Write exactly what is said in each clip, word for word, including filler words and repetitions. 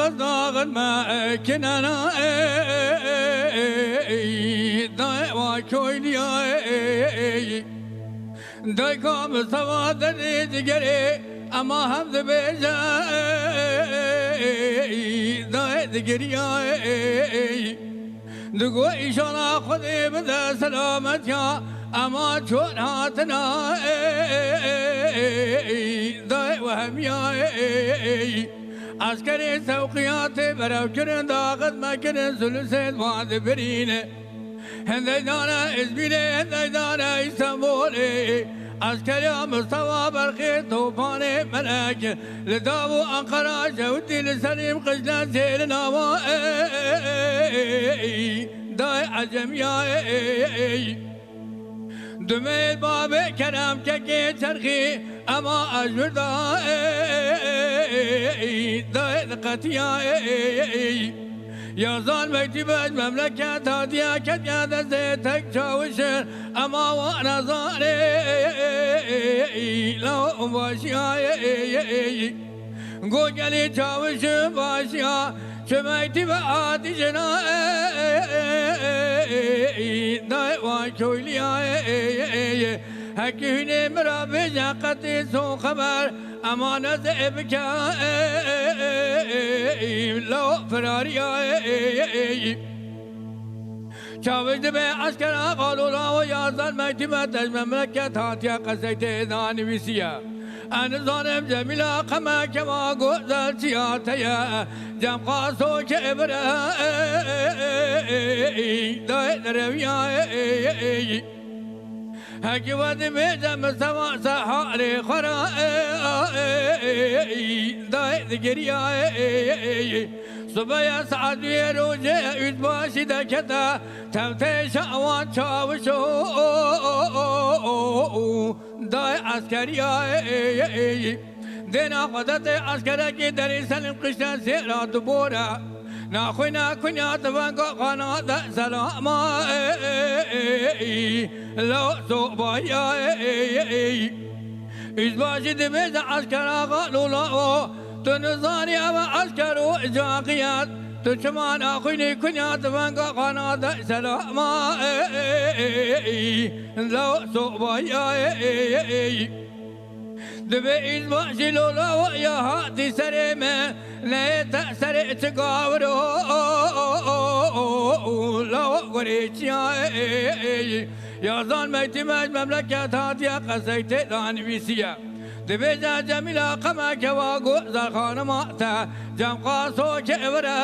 Daxin me kinena ey, dayê wa köylüya ey. Dayka Mustafa derê digerê, ema hem dibêje ey, dayê digiriya ey. Digo înşallah Xwedê bide selametiya, ema çor hatina ey, dayê we hemiya ey. Eskerê Sewqiya tê berevkirin, daxit me kirin, zulûsên wan dibirîne. Hindey dane Îzmîrê, hindey dane Îstenbolê. Eskeriya Mustafa Berxê Topanê melek. Li dav û Enqera Şewitî, li Selîm Qijle zêrina wa ey, dayê Ecemiya ey. Dumeyê babê Kerem kekê Çerxî, ema ez jûr da ey, dayê diqetiya ey. Yazan mektibe ji memleket hatiye, ketiye destê tek çawişin, ema wan nezanê la û başiya ey. Go gelî çawişin başiya, çi mektibe hatî jina ey, dayê wan köylüya ey. Hekî hûnê min ra bêje qetî so xeber, ema nezê bike ey, la û firariya ey. Çawiş dibe eskera xalola û yazan mektibe te ji memleket hatiye, qesey tê da nivîsiye. Ez nizanim Cemîla qeme keva gozel çiya te ye. Cem qaso kevire dayê derewiya ey. Hekî we dibêje Mistefa Seharê xwe re, dayê digiriya ey. Sibeya saet duyê rojê Ûzbaşî dekete tevtê şawan çawişo, dayê eskeriya ey. Dêna xwe de tê eskerekî derî Selîm Qişte zêra dibore. Naxwîne kunya tivenga xana de selama ey, lo sobaya ey. Îzbaşî dibêje eskera xalola o, tu nizanî ev esker û caqiyet, tu çima naxwînî kunya tivenga xana de selama ey, lo sobaya ey. Dibê îzbaşî lola we ya hatî serê me, neyê te serê çi gaviro, lawa gurê çiya ey. Yazan mektibe ji memleket hatiye, qesey tê da nivîsiye. Dibêje Cemîla qeme keva gozel xanima te, Cem qaso kevire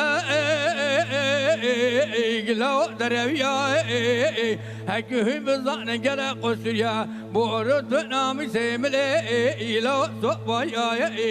ey, lawa derewiya ey. Hekî hûn bizanin gelek qusuriye. Borut namî semilê îlo sobayayê.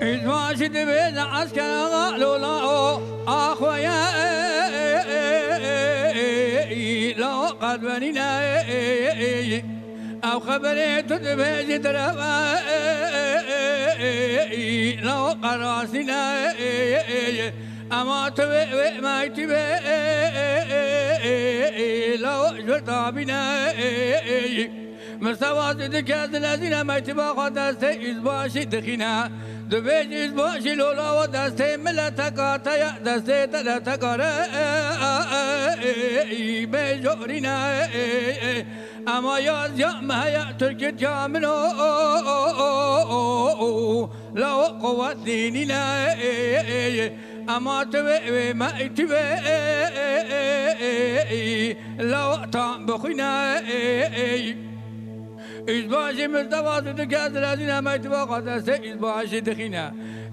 Îzbaşî dibêje eskera lola o, axwe ye, lo qedwenîne. Ew xeberê tu dibêjî direve, law qerasîne. Ema tu wê, wê mektîbê, law ji wir dabîne. Mistefa zî du kes dilezîne, mektîba xwe destê îzbaşî dixîne. Dibêjî îzbaşî lola we destê mileteka te ye, destê te leteka re bê jorîne. Ema yaziya me heye, Tirkîtiya min o, law quwet dînîne. Ema tu wê, wê me, tu wê, Tam bixwîne, ey, ey. Îzbaşî Mistefa Zûdike ez dilezîne mektuba xwe destê Îzbaşî dixîne.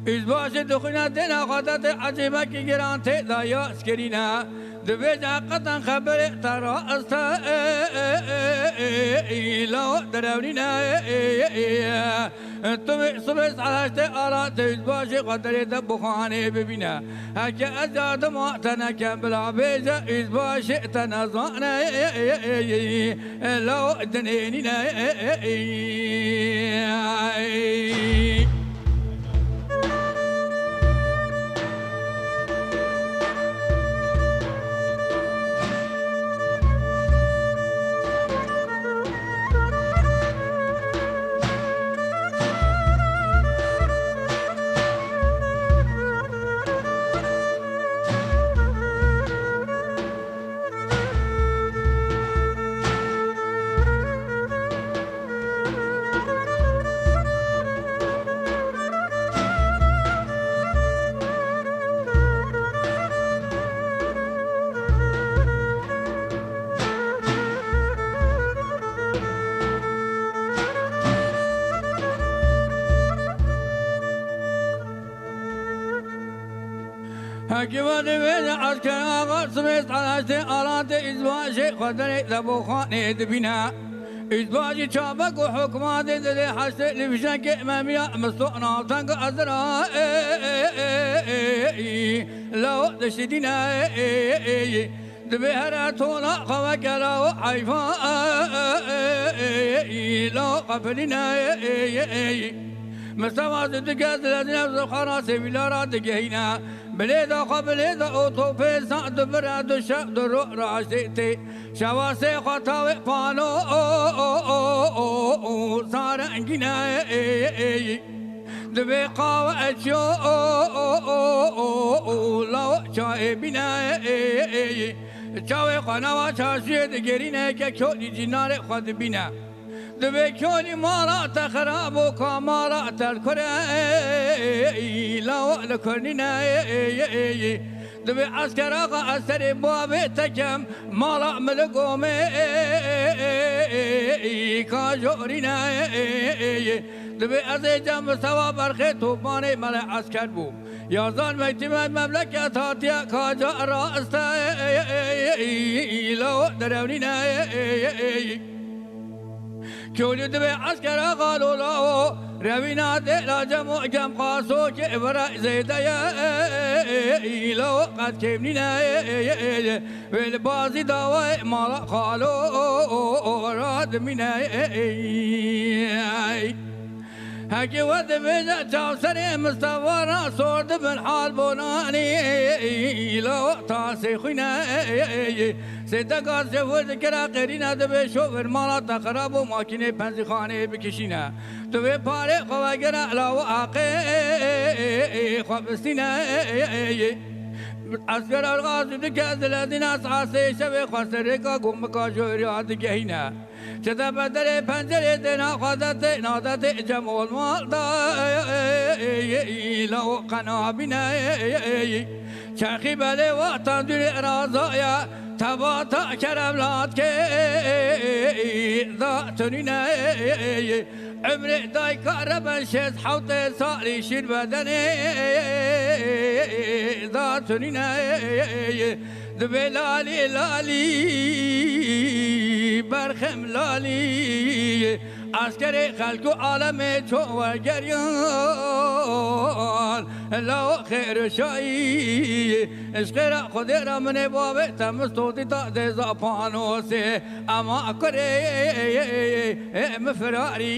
Îzbaşî dixwîne dêna xwe de tê ecêbekî giran tê de ya skirîne. Dibêje qeten xeberê te rast e, ey, ey, ey, ey, law direwnîne, ey, ey, ey. Tu wê sibê saet heştê ala te Îzbaşî xwe derê de buxanê bibîne. Heke ez yardima te nekem bila bêje Îzbaşî te nezane, law dinênîne. Hekî ve divêje esker axa sibê saet heştê alatê Îzbaşê xwe derê de bo xanê dibîne. Îzbaşî çavek û hikmatê didê heştê li fişekê memîya Misto navteng ezira, ê, ê, ê, ê, ê, law dişidîne, ê, ê, ê. Dibê here tola xwe vekela û heyfa, ê, ê, ê, ê, law qefilîne, ê, ê, ê, ê. Mistefa Zûdike ez dilezîne zixara sêvîla ra digehîne. Bilêda xwe bilêda otopêsa dibire du şev du ro raştê tê. Şewa sê xwe tawê pano, o, o, o, o, o, sarengîne, ê, ê, ê. Dibê qawe eçyo, o, o, o, o, o, law çayê bîne, ê, ê, ê. Çawê xwe nava çarşiyê digirîne ke kyo dî cînarê xwe dibîne. Dibê kyo dî mala te xirab û ka mala te li kur e, law li kur nîne, ê, ê, ê, ê. Dibê esker axa ez serê bavê te kem, mala min li gomê, ê, ê, ê, ê, ê, ka jorîne, ê, ê, ê, ê. Dibê ez ê cem bi sewa berxê topanê me li esker bûm. Yazan mektîme memleket hatiye ka ca raste, ê, ê, ê, ê, ê, law derewnîne, ê, ê, ê, ê. Kewlî dibê eskera xalolawo, rewîna dêla cem û cem qaso ke vira zêde ye, îlo qet kêmnîne, wê li bazî dawayê mala xalo ra dimîne. Hekî we dibêje çavserê Mistefa ra sor dibin hal bonanî, îlo tasê xwîne. Sêdeka zêwir dikira qêrîne, dibê şovir mala te xirab û makînê penzîxanê bikişîne. Tu vê parê xwe vegire, law aqê xwe bistîne. Esker Erxas dike zilezîna saet sê şevê xwe serêka gomika joriya digehîne. Çi de be derê pencerê dêna xwe de tê, na de tê cem olmal da, law qenabîne. Çerxî belê wextan dûrê razaya, tebata kerem latkê da tunîne. Emrê dayka reben şêst hewtê salî şîr bedenê da tunîne. Dibê lalî lalî berxem lalî. Eskerê xelk û alemê ço wegeriyan, law xêr û şayî. Ji xêra Xwedê re minê bavê te mistotî ta dêza panosê, ema kurê min firarî.